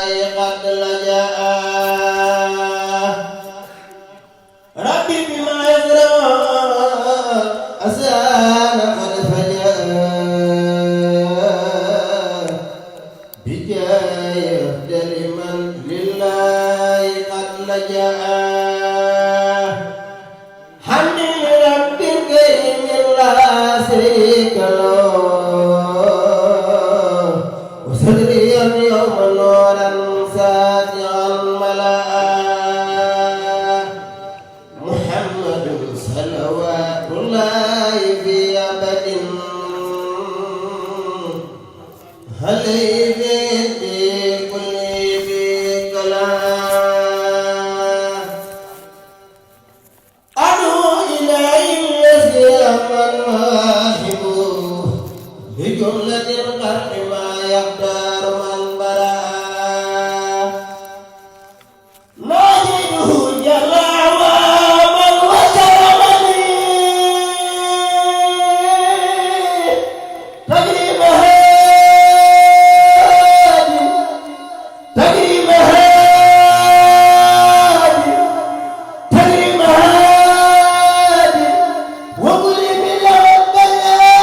قد لجأ ربي بما يزرع أسان قد فجأ بجاي أفضل من لله قد لجأ حمد لرب كريم لا شريك له وصدري اليوم نورا ساتعا ملأ محمد صلوات الله في أبد عليه في كل بكلام أدعو إليه الذي أمن واهبه بجملة الخلق ما يقدر من برا نجده جل ومن وكرمني تقريب هادي تقريب هادي تقريب هادي وقل من لوكيا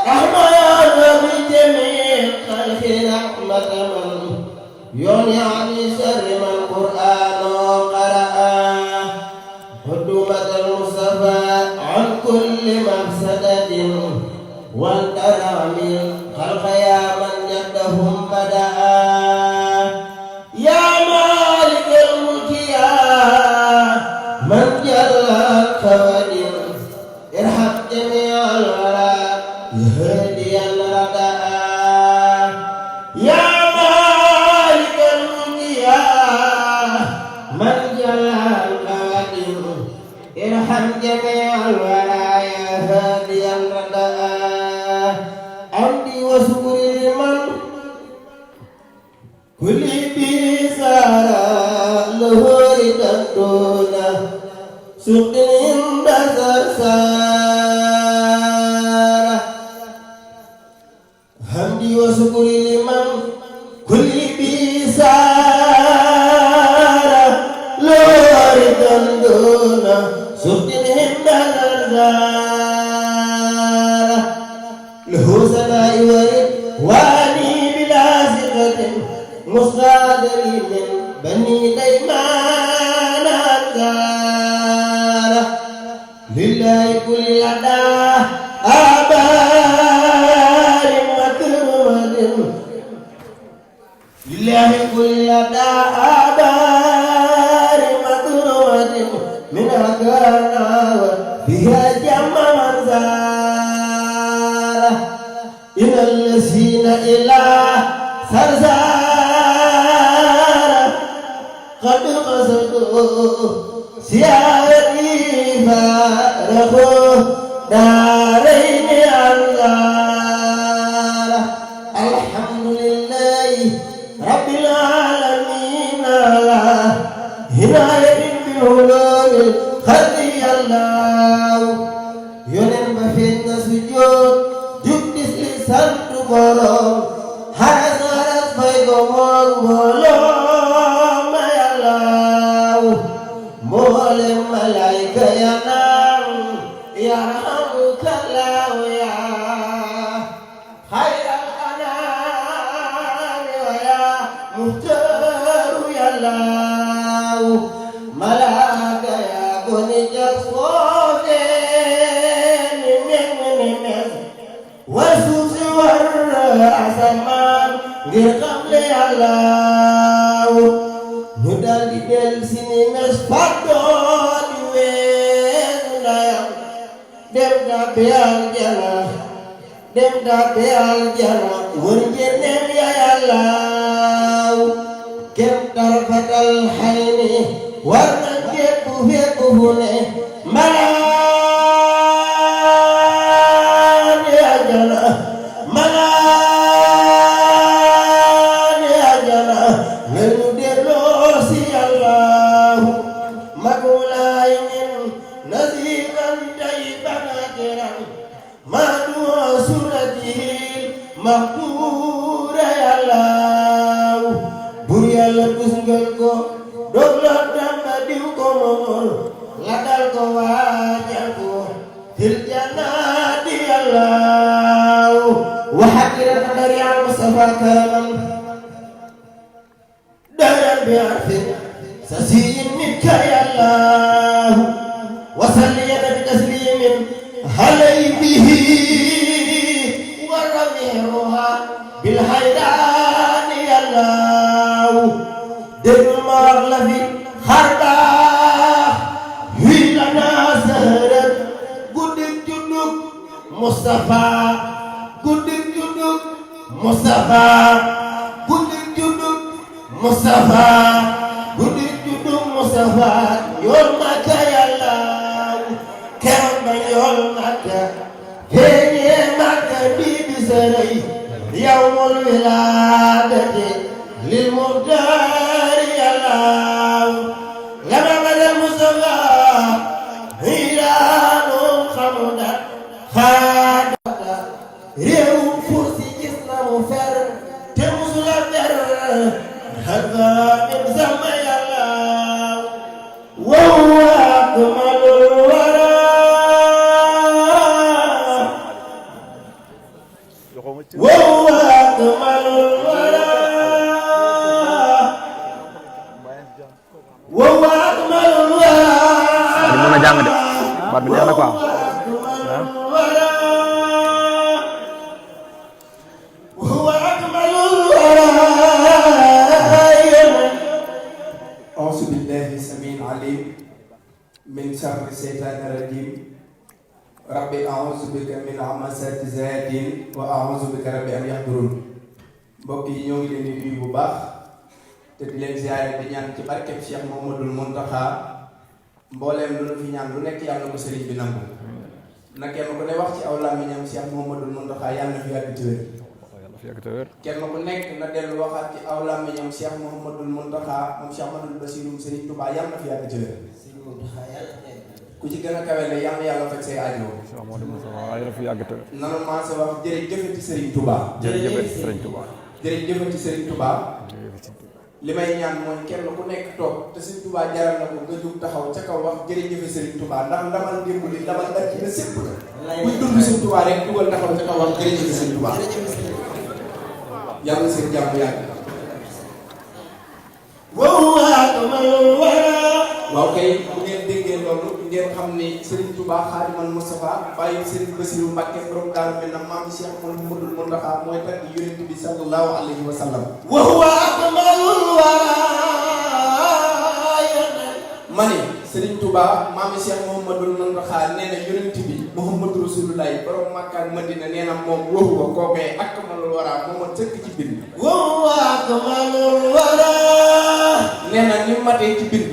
رحمن بجميع خلق رحمة من يغني عن شر من قرآن قرأ حدومة المصطفى عن كل مفسدة وانترى من خلق يا من جدهم بدأ يا مالك الملك يا من جل القوادر ارحم جميع الورى يهدي الردى يا مالك الملك يا من جل القوادر ارحم جميع الورى يهدي الردى عمدي وشكري لمن كل بيسارا له ردا دون سوق عند سرسارة حمدي وشكري لمن كل بيسارا له ردا دون سوق عند سرسارة له سماء ورد واني بلا ثقة مصادر من بني ديمان أنزارة لله كل لدى آبار وكرمة لله كل لدى آبار وكرمة من أكرنا فيها جمع منزارة إن الذين إلى سرسارة قد قصدوا سيارتي فارقوا دارين أنزارة الحمد لله رب العالمين على هداية بالهلول خلي الله يونن بفين سجود جبتس لسان تبارو حرس حرس بيقومون بولوم يا الله مولم ملايكة يا نام يرحمك الله يا خير الأنام ويا مختار يا الله ملاك يا كوني جسوفين من وسوس والأسمان غير قبل الله ندال دل سيني مسفادو ديوين دايم dem dabe aljana wurjenem ya Allah kem tarfatal hayni warna jebu fekuhune malan ya jana malan ya jana ngenu delo si Allah magulainin naziban tayyiban akhiran madu surati maqbura ya Allah bur yàlla tusngal ko dogloo tamba diw ko momol la dal ko waajal ko fil jannati yàllaw waxakira qadari al mustafa karaman daran bi arfin sasiyin minka yàllaw wasalliyan bi taslimin halay bihi wa rawiruha bil haydani yàllaw déglu ma wax la fi xarbaax wi lana sahrat guddik juddug Mustafa guddik juddug Mustafa guddik juddug Mustafa guddik juddug Mustafa yool Makka yàllaw keroog ba yool Makka feeñee Makka bii bi sërëy yawmul wilaadati lil muxtaari yàllaw lama badal Mustafa hiiraanum xamuda xaadata réew fursi gis na mu fer te musula fer xadga min sama yàllaw wa akmalul wara wa akmalul wara wa akmalul wara mën a jàng de baat bi neex na quoi wa akmalul wara أعوذ بالله السميع العليم من شر الشيطان الرجيم ربي أعوذ بك من همزات الشياطين وأعوذ بك ربي أن يحضرون mbokk yi ñoo ngi leen di nuyu bu baax te di leen ziare di ñaan ci barkeb Cheikh Mouhamadoul Mountakha mbooleem lu nu fi ñaan lu nekk yàlla na ko sëriñ bi nangu na kenn ku ne wax ci aw làmmiñam Cheikh Mouhamadoul Mountakha yàlla na fi yàgg ci wér kenn ku nekk na dellu waxaat ci aw làmmiñam Cheikh Mouhamadoul Mountakha moom Cheikh Ahmadou Bassirou Serigne Touba yàlla na fi yàgg ci wér ku ci gën a kawe la yàlla yàlla faj say aajo nanu maa sa wax jërëjëfati Serigne Touba jërëjëfati Serigne Touba jërëjëfati Serigne Touba li may ñaan mooy kenn ku nekk toog te Serigne Touba jaral na ko nga jóg taxaw ca kaw wax jërëjëfe Serigne Touba ndax ndamal démb li ndamal daj na sépp la buñ dund Serigne Touba rek dugal taxaw ca kaw wax jërëjëfe Serigne Touba yàlla seen jàmm yàgg waaw kay bu ngeen déggee loolu ngeen xam ni Serigne Touba Xaadimal Mustafa bàyyi Serigne Bassirou Mbacké borom Daaru Minam maam Cheikh Mouhamadoul Mountakha mooy tagg Yonent bi sallallahu alayhi wa sallam ma ni Serigne Touba maam Cheikh Mouhamadoul Mountakha nee na Yonent bi Muhammadu Rasulullahi borom Makka ak Madina nee na moom waxu ko kookee akmalul wara moom a sëkk ci bind nee na ni matee ci bind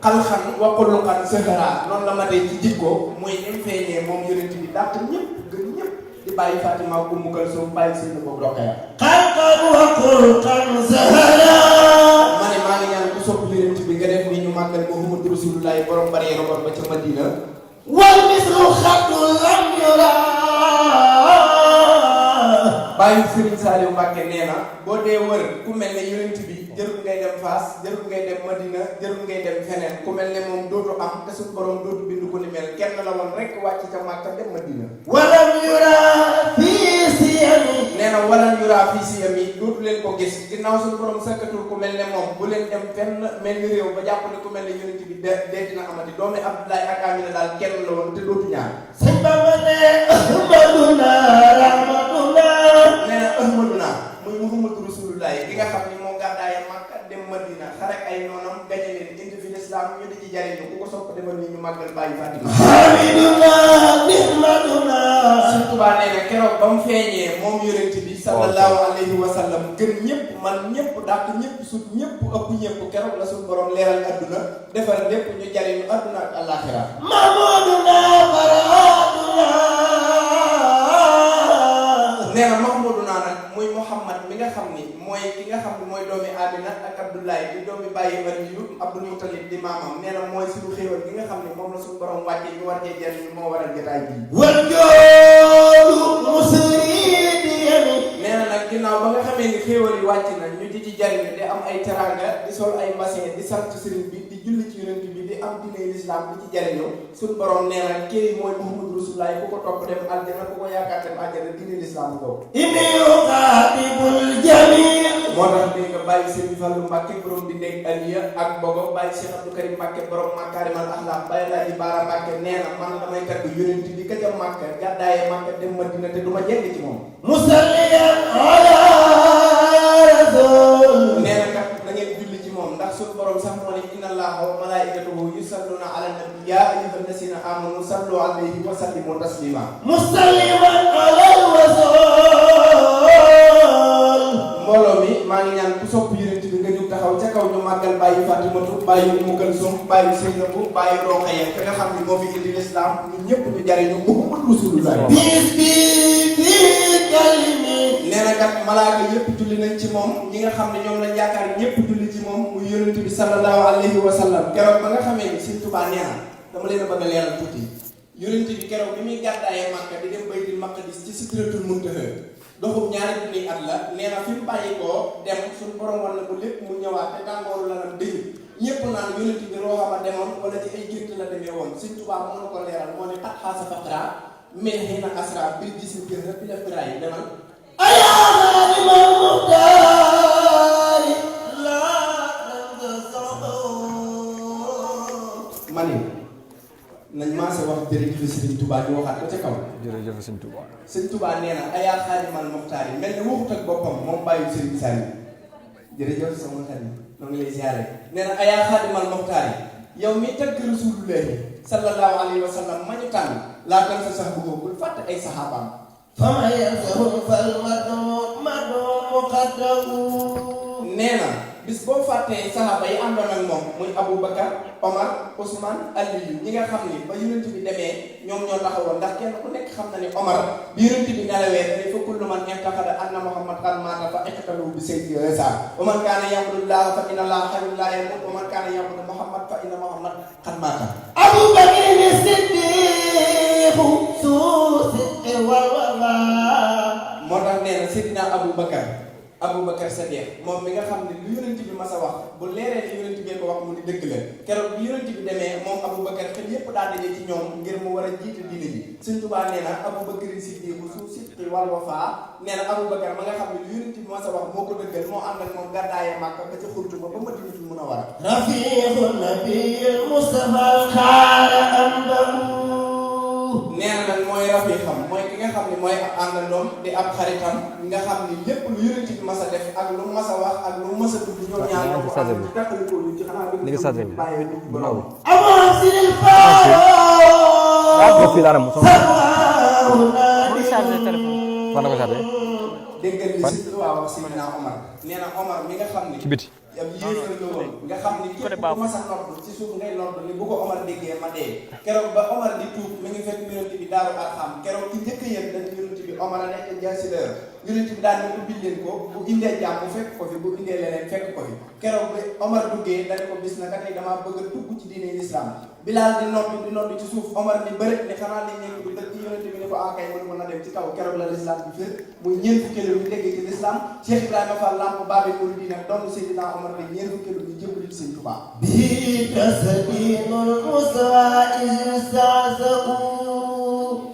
xalxan waquluxan sëxëra noonu la matee ci jikko mooy ni mu feeñee moom Yonent bi dàq ñëpp gën ñëpp di bàyyi Fatima Umu Kalsum bàyyi seen boobu Roqaya xalxan waquluxan sëxëra ma ne maa ngi ñaan ku sopp Yonent bi nga def ni ñu màggal Muhammadu Rasulullahi borom bari robor ba ca Madina wal mislu xattu lam yura bàyyi Serigne Saliou Mbacké nee na boo dee wër ku mel ne Yonent bi jarul ngay dem Fass jarul ngay dem Madina jarul ngay dem feneen ku mel ne moom dootu am te suñu borom dootu bind ko ni mel kenn la woon rek wàcc ca Makka dem Madina walam yura fii siyami nee na walam yura fii siyami dootu leen ko gis ginnaaw suñu borom sëkkatul ku mel ne moom bu leen dem fenn mel ni réew ba jàpp ne ku mel ne Yonent bi dee dina amati doomi Abdoulaye ak Amina daal kenn la woon te dootu ñaar sëñ Bamba ne ahmaduna rahmatuna nee na ahmaduna muy Muhammadu Rasulullahi gi nga xam ni moo gàddaaya Makka dem Madina xare ay noonam gañe leen indi fi lislaam ñu di ci jariñu ku ko sopp defal ni ñu màggal bàyyi Fatima hamiduna nihmaduna Sëñ Tuubaa nee na keroog ba mu feeñee moom Yonent bi sallallahu alayhi wa sallam gën ñëpp man ñëpp dàq ñëpp sut ñëpp ëpp ñëpp keroog la suñu borom leeral adduna defar lépp ñu jariñu adduna ak àllaaxira mahmuduna baratuna nee na Mahmuduna nag muy Muhammad mi nga xam ni mooy ki nga xam ni mooy doomi Amina ak Abdoulaye di doomi bàyyi Mariyu Abdul Mutalib di maamam nee na mooy suñu xéewal gi nga xam ni moom la suñu borom wàcce ñu war cee jariñu moo waral jotaay bi wal joolu musridi yami nee na nag ginnaaw ba nga xamee ni xéewal yi wàcc na ñu di ci jariñ di am ay teranga di sol ay mbasin di sant sëriñ bi di julli ci yonent bi di am diine l'islam di ci jariñoo suñu borom nee na kii mooy Muhammadu Rasulullah ku ko topp dem aljana ku ko yaakaar dem aljana diine l'islam ko inni uqaatibul jamil moo tax dégg nga bàyyi Serigne Fallou Mbacke borom di ndeg aliya ak bogo bàyyi Cheikh Abdou Karim Mbacke borom Makarimal Akhlaq bàyyi Laaji Baara Mbacke nee na man damay tagg yonent bi ka ca Makka gàddaaye Makka dem Madina te du ma jeng ci moom musalliyan ala rasul nee na kat da ngeen julli ci moom ndax suñu borom sax moo ne inna allaha wa malaikatahu yusalluna ala nabi ya ayyuhal ladina amanu sallu alayhi wa sallimu taslima musalliman ala rasul mbooloo mi maa ngi ñaan ku sopp yonent bi nga jóg taxaw ca kaw ñu màggal bàyyi Fatimatu bàyyi Umu Kalsum bàyyi Seynabu bàyyi Rokhaya ka nga xam ne moo fi indi l'islam ñun ñëpp ñu jariñu Muhammadu Rasulullah bis bi kalimi nee na kat malaaka yëpp julli nañ ci moom ñi nga xam ne ñoom lañ yaakaar ñëpp julli ci moom muy yonent bi sallallahu alayhi wa sallam keroog ba nga xamee ni Sëriñ Tuubaa nee na dama leen a bëgg a leeral tuuti yonent bi keroog bi muy gàddaayee Makka di dem Baytul Maqdis ci Sidratul Muntaha doxum ñaari junniy at la nee na fi mu bàyyi koo dem suñu borom war na bu lépp mu ñëwaat te tàngooru la nag dëgg ñëpp naan yonent bi loo xam a demoon wala ci ay gént la demee woon Sëriñ Tuubaa moo na ko leeral moo ne xat xaasa faqra mais xëy na asra bil gis ni gën rek bi def biraay yi demal ayaani ma muxtaari laa tantasaxoo ma ne nañ maase wax jërëjëf Sëriñ Tuubaa ñu waxaat ko ca kaw jërëjëf sëñ Touba. Sëriñ Tuubaa nee na ayaa xaadimal muxtaar yi mel ne waxut ak boppam moom bàyyi Sëriñ Saliou jërëjëf sama xarit noo ngi lay ziare nee na ayaa xaadimal muxtaar yi yow mi tagg rasulullahi sallallahu alayhi wa sallam ma ñu tànn laa tan sa sax bëggoo bul fàtte ay saxaabaam fama yansahu fal madu muqaddamu nee na bis boo fàttee saxaaba yi àndoon ak moom muy Aboubacar Omar Ousmane Aliyu ñi nga xam ni ba yonent bi demee ñoom ñoo taxawoon ndax kenn ku nekk xam na ni Omar bi yonent bi nelawee dañuy fa kullu man i'taqada anna Muhammad qad maata fa iqtaluhu bi sayfi Isa wa man kaana ya'budu llaaha fa inna llaaha hayyun laa yamuut wa man kaana ya'budu Muhammad fa inna Muhammad qad maata Abubakar Siddiq su sidqi wal wafaa moo tax nee na Seydina Aboubacar Sadiq moom mi nga xam ne lu yonent bi mas a wax bu leeree ni yonent bi ko wax mu ni dëgg la keroog bi yonent bi demee moom Aboubacar xel yépp daa daje ci ñoom ngir mu war a jiite diine ji Sëriñ Tuubaa nee na Aboubacar Siddiq su sidqi wal wafaa nee na Aboubacar ma nga xam ne lu yonent bi mas a wax moo ko dëggal moo ànd ak moom gàddaayee Màkka ba ca xurtu ba Madinatul Munawwara rafiqu nabiyil Mustafa xaara amdahu nee na nag mooy rafiqam mooy ki nga xam ne mooy ab àndandoom di ab xaritam nga xam ni lépp lu yonent bi mas a def ak lu mas a wax ak lu mas a dugg ñoom ñaar ñoo ko ànd teqali ko ñu ci xanaa bàyyee dugg borom amoon sil faaro dégg nga li si waaw wax Seydina Omar nee na Omar mi nga xam ni ci biti ab yéefar la woon nga xam ni képp ku mas a nodd ci suuf ngay nodd ni bu ko Omar déggee ma dee keroog ba Omar di tuub mi ngi fekk yonent bi daaru Arxam keroog ki njëkk yéen dañ yonent bi Omar a nekk jaasileer yonent bi daal ne ubbil leen ko bu indee jàmm fekk ko fi bu indee leneen fekk ko fi keroog bi Omar duggee dañ ko bis naka tey damaa bëgg a dugg ci diine l'islam Bilaal di nodd ci suuf Omar ni bëri ni xanaa li nekk bi dëkk yonent bi ni ko akay mënu mën a dem ci kaw keroog la l'islam bi fër muy ñeent fukkeelu ñu déggee ci l'islam Cheikh Ibrahima Fall Lamp Baabul Muridiina doon Seydina Omar ne ñeent fukkeelu ñu jëmbali ci Sëriñ Tuubaa bi tasdiinul Mustafa istaasaku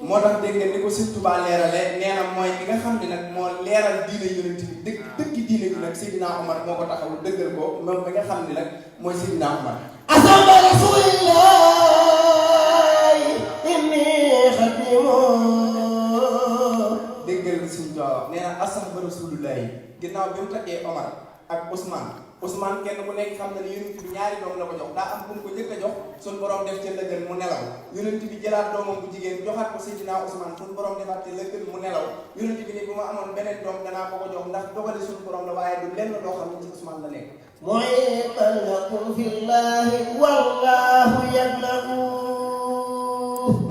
moo tax dégg ngeen ni ko Sëriñ Tuubaa leerale nee na mooy ki nga xam ne nag moo leeral diine yonent bi dëkki diine bi nag Seydina Omar moo ko taxawu dëggal ko moom mi nga xam ne nag mooy Seydina Omar asamba rasulillahi inni xadimu déggal li Sëriñ Tuubaa nee na asamba rasulillahi ginnaaw bi mu taggee Omar ak Ousmane kenn ku nekk xam na ne yonent bi ñaari doom la ko jox daa am bu mu ko njëkk a jox suñu borom def ca lëgën mu nelaw yonent bi jëlaat doomam bu jigéen joxaat ko Seydina Ousmane suñu borom defaat ca lëgën mu nelaw yonent bi ni bu ma amoon beneen doom danaa ko ko jox ndax dogale suñu borom la waaye du lenn loo xam ne ci Ousmane la nekk mooy lakum fillahi wallahu yablahu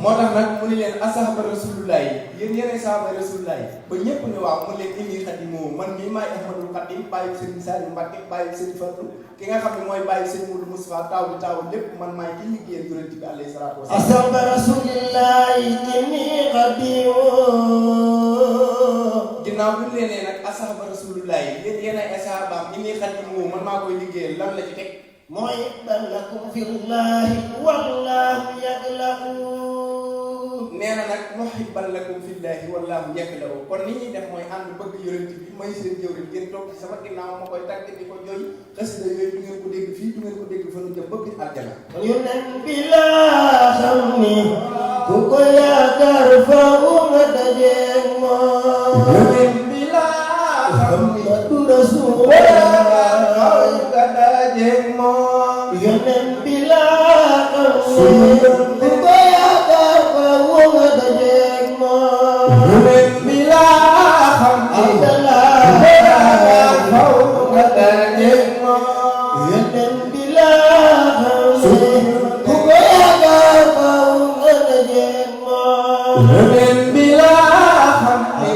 moo tax nag mu ni leen asahaba rasulullah yi yéen yeneen sahaba rasulullah yi ba ñëpp ni waaw mu leen indi xadimoo man mii maay Ahmadul Xadim bàyyi Serigne Saliou Mbacké bàyyi Serigne Fallou ki nga xam ne mooy bàyyi Serigne Moudou Moustapha taw bi lépp man maay ki liggéeyal yonent bi alayhi salaatu wasalaam asahaba rasulillahi inni xadimu ginnaaw bi mu leen nee nag asahaba rasulullah Rasulullahi yéen yéen ay sahabaam inni xadimu man maa koy liggéeyal lan la ci teg muhibban lakum fillahi wallahu ya'lamu nee na nag muhibban lakum fillahi wallahu ya'lamu kon li ñuy def mooy ànd bëgg yonent bi may seen jëwriñ ngeen toog ci sama ginnaaw ma koy tàgg di ko jooy xasida yooyu du ngeen ko dégg fii du ngeen ko dégg fa nu jëm bëgg aljana yonent bi laa xam ni ku ko yaakaar faaw nga dajeeg moom yonent bi laa xam ni Muhammadu Rasulullah faaw nga dajeeg moom yonent bi laa xam ni ku ko yaakaar faaw nga dajeeg moom yonent bi laa xam ni faaw nga dajeeg moom yonent bi laa xam ni ku ko yaakaar faaw nga dajeeg moom yonent bi laa xam ni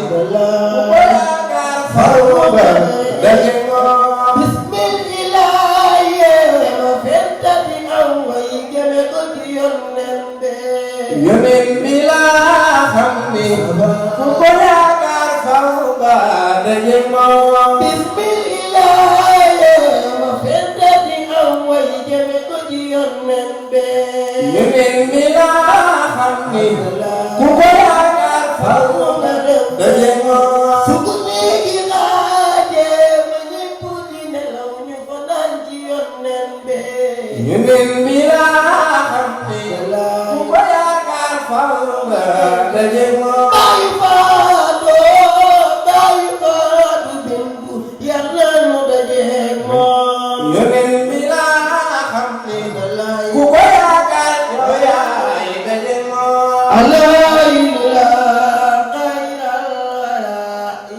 faaw nga dajeeg moom bismillah ma fentati aw way jëme ko ci yonent be yonent bi laa xam ni ku ko yaakaar faaw nga dajeeg moom bismillah ma fentati aw way jëme ko ci yonent be yonent bi laa xam ni ku ko yaakaar faaw nga dajeeg moom su ko léegi laajee ma ñëpp di nelaw ñu fanaan ci yonent be yonent bi laa xam ni ku ko yaakaar faaw nga dajeeg moom Baay Faatu bintu Yàlla nu dajeeg moom yonent bi laa xam ni ku ko yaakaar yow yaay dajeeg moom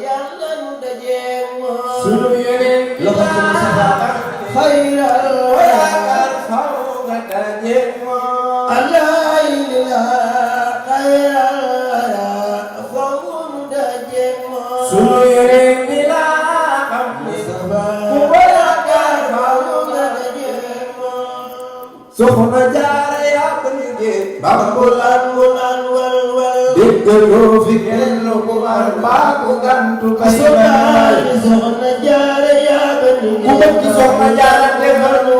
Yàlla nu dajeeg moom sunu yonent bi laa xam ni ku ko yaakaar faaw nga dajeeg moom sunu yonent bi laa xam ni ku ko yaakaar faaw nga dajeeg moom soxna Jaara yaa ko liggéey bambulaan mu naan wal déggaloo fi kenn ku mar mbaa ku gantu kay soxna Jaara yaa ba ku bëgg soxna Jaara defal ñu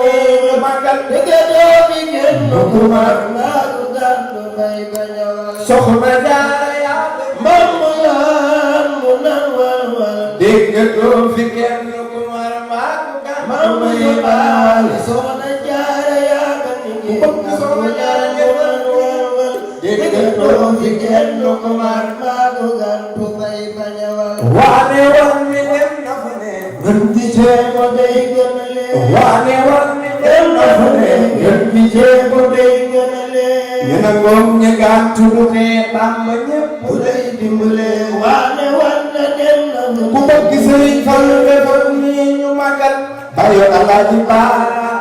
magal déggaloo fi kenn ku mar mbaa ku gantu kay bañawal soxna Jaara yaa ko bambulaan mu naan wal déggaloo fi kenn ku mar mbaa ku gantu kay bañawal soxna Jaara yaa ba ku bëgg soxna Jaara defal déggaloo fi kenn ku mar mbaa ku gantu kay bañawal waane war mi dem na fa ne gën di jéego day gën a lee waane war mi dem na fa ne gën di jéego day gën a lee ñu ne ngoom ñu gàttu du ne Bàmba ñépp lay dimbale waane war na dem na ku bëgg Sëriñ Fallu defal nii ñu magal bayo Alaaji Baara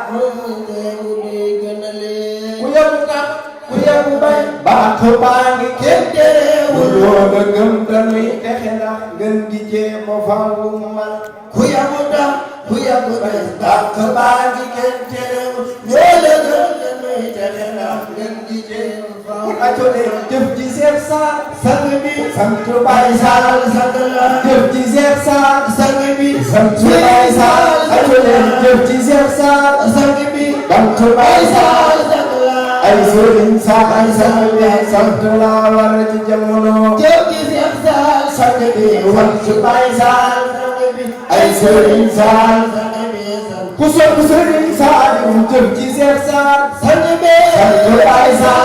jéego day gën a lee ku yebu kam ku yebu bay baatu baa ngi kenn teewul looga gëm dañuy texe ndax gën gi jéemo faawu mu mal ku yabu dam ku yabu des bàq baa ngi kenn terewul ñoo la gën dañuy texe ndax gën gi jéem faaw kun acole jëf ji seet saa sang bi sant Baay Saal sang la jëf ji seet saa sang bi sant Baay Saal acole jëf ji seet saa sang bi sant Baay Saal sang la ay sëriñ saa ay sang bi sant laa war ci jamono jëf ji Seex Saal sang bi sant Baay Saal ay sëriñ Saal sang bi ku sopp Sëriñ Saaliw jëf ji seet saa sang bi sant Baay Saal